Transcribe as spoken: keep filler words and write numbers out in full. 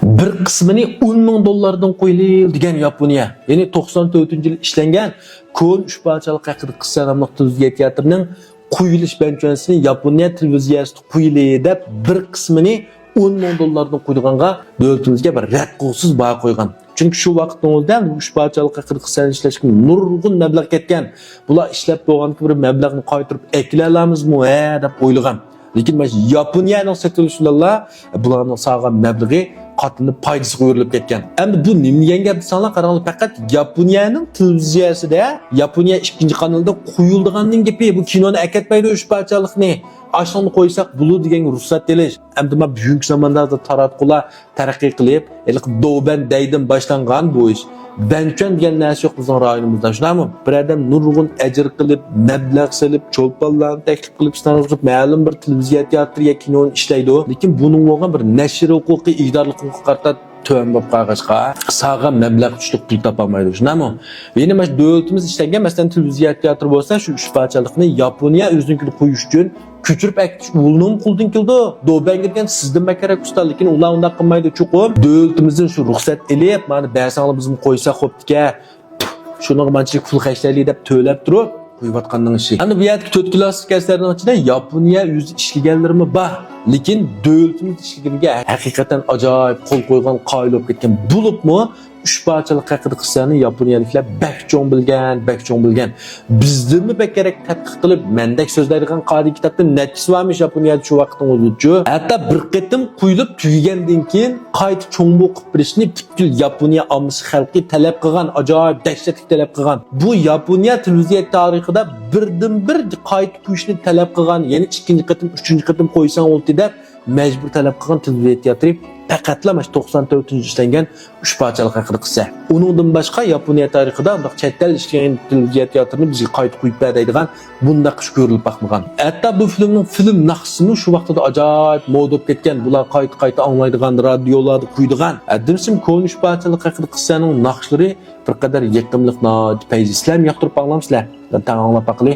بىر قىسمىنى ئون مىڭ دوللاردىن قويىلى دېگەن ياپونىيە. يەنى توقسان تۆتىنچى يىل ئىشلەنگەن كونا ئۈچ پادىشاھلىق ھەققىدە قىسسە ناملىق تېلېۋىزىيە تىياتىرىنىڭ قويۇلۇش بەنچۆنىسىنى ياپونىيە تېلېۋىزىيەسىدە قويىلى دەپ، بىر قىسمىنى ئون مىڭ دوللاردىن قويىدىغانغا دۆلىتىمىزگە بىر رەت قىلغۇسىز باھا قويغان. چۈنكى شۇ ۋاقىتنىڭ ئۆزىدە ئۈچ پادىشاھلىق ھەققىدە قىسسەنى ئىشلەشكە نۇرغۇن مەبلەغ كەتكەن. بۇلار ئىشلەپ بولغاندىكىن بىر مەبلەغنى قايتۇرۇپ ئەكىلەلەمىزمۇ ھە دەپ ئويلىغان. لېكىن مانا شۇ ياپونىيەنىڭ سېتىۋېلىشى بىلەنلا بۇلارنىڭ سالغان مەبلىغى قاتلىنىپ پايدىسىغا ئۆرۈلۈپ كەتكەن. ئەمدى بۇ نېمە دېگەن گەپ دېسەڭلار، قاراڭلار، پەقەت ياپونىيەنىڭ تېلېۋىزىيەسىدە، ياپونىيە ئىككىنچى قانىلىدا قويۇلىدىغاننىڭ گېپى. بۇ كىنونى ئەكەتمەيدۇ ئۈچ پادىشاھلىقنى. ئاشۇنى قويساق بولىدۇ دېگەنگە رۇخسەت ئېلىش. ئەمدى مانا بۈگۈنكى زاماندا ھازىر تاراتقۇلار تەرەققىي قىلىپ، ھېلىقى دوبەن دەيدىن باشلانغان بۇ ئىش. بەنچۈەن دېگەن نەرسە يوق بىزنىڭ رايونىمىزدا، شۇنداقمۇ؟ بىر ئادەم نۇرغۇن ئەجىر قىلىپ، مەبلەغ سېلىپ، چولپانلارنى تەكلىپ قىلىپ، ئىشلارنى قىلىپ، مەلۇم بىر تېلېۋىزىيە تىياتىرى يا كىنونى ئىشلەيدۇ. لېكىن بۇنىڭغا بولغان بىر نەشر ھوقۇقى، ئىگىدارلىق ھوقۇقىغا قارىتا تۆۋەن بولۇپ قالغاچقا، سالغان مەبلەغ ئۈچلۈك پۇل تاپالمايدۇ، شۇنداقمۇ؟ يەنە مانا شۇ دۆلىتىمىز ئىشلەنگەن، مەسىلەن، تېلېۋىزىيە تىياتىرى بولسا شۇ ئۈچ پادىشاھلىقنى ياپونىيە ئۆزىنىڭكىدە قويۇش ئۈچۈن كۆچۈرۈپ ئەكېتىش ئۇلىنىڭمۇ قولىدىن كېلىدۇ. دوبەنگە دېگەن سىزدىن بەكرەك ئۇستا، لېكىن ئۇلار ئۇنداق قىلمايدۇ. چوقۇم دۆلىتىمىزدىن شۇ رۇخسەت ئېلىپ، مانا بەرسەڭلار بىزمۇ قويساق خوپتىكەن. شۇنىڭغا مانچىلىك پۇل خەجلەيلى دەپ تۆلەپ تۇرۇپ قويۇۋاتقاننىڭ ئىشى. ئەمدى بۇ يەردىكى تۆت كىلاسسىك ئەسەرنىڭ ئىچىدە ياپونىيە ئۆزى ئىشلىگەنلىرىمۇ بار. لېكىن دۆلىتىمىز ئىشلىگىنىگە ھەقىقەتەن ئاجايىپ قول قويغان، قايىل بولۇپ كەتكەن. بولۇپمۇ ئۈچ پادىشاھلىق ھەققىدە قىسسەنى ياپونىيەلىكلەر بەك چوڭ بىلگەن، بەك چوڭ بىلگەن. بىزدىنمۇ بەكرەك تەتقىق قىلىپ، مەندەك سۆزلەيدىغان قارىي كىتابتىن نەچچىسى بارمىش ياپونىيەدە شۇ ۋاقىتنىڭ ئۆزىدىچۇ. ھەتتا بىر قېتىم قويۇلۇپ تۈگىگەندىن كېيىن قايتا چوڭ بولۇپ قىلىپ بېرىشنى پۈتكۈل ياپونىيە ئاممىسى خەلقى تەلەپ قىلغان، ئاجايىپ دەھشەتلىك تەلەپ قىلغان. بۇ ياپونىيە تېلېۋىزىيە تارىخىدا بىردىنبىر قايتا قويۇشنى تەلەپ قىلغان، يەنە ئىككىنچى قېتىم، ئۈچىنچى قېتىم قويساڭ بولدى دەپ مەجبۇر تەلەپ قىلغان تېلېۋىزىيە تىياتىرى پەقەتلا مانا شۇ توقسان تۆتىنچى ئىشلەنگەن ئۈچ پادىشاھلىق ھەققىدە قىسسە. ئۇنىڭدىن باشقا ياپونىيە تارىخىدا بۇنداق چەت ئەل ئىشلىگەن تېلېۋىزىيە تىياتىرىنى بىزگە قايتا قويۇپ بەر دەيدىغان بۇنداق ئىش كۆرۈلۈپ باقمىغان. ھەتتا بۇ فىلىمنىڭ فىلىم ناخشىسىمۇ شۇ ۋاقتىدا ئاجايىپ مودا بولۇپ كەتكەن. بۇلار قايتا-قايتا ئاڭلايدىغان، رادىيولاردا قويىدىغان. ئە، دېمىسىم، كونا ئۈچ پادىشاھلىق ھەققىدە قىسسەنىڭ ناخشىلىرى بىر قەدەر يېقىملىق، ناھايىتى پەيزى. سىلەرمۇ ياقتۇرۇپ ئاڭلامسىلەر؟ تەڭ ئاڭلاپ باقىلى.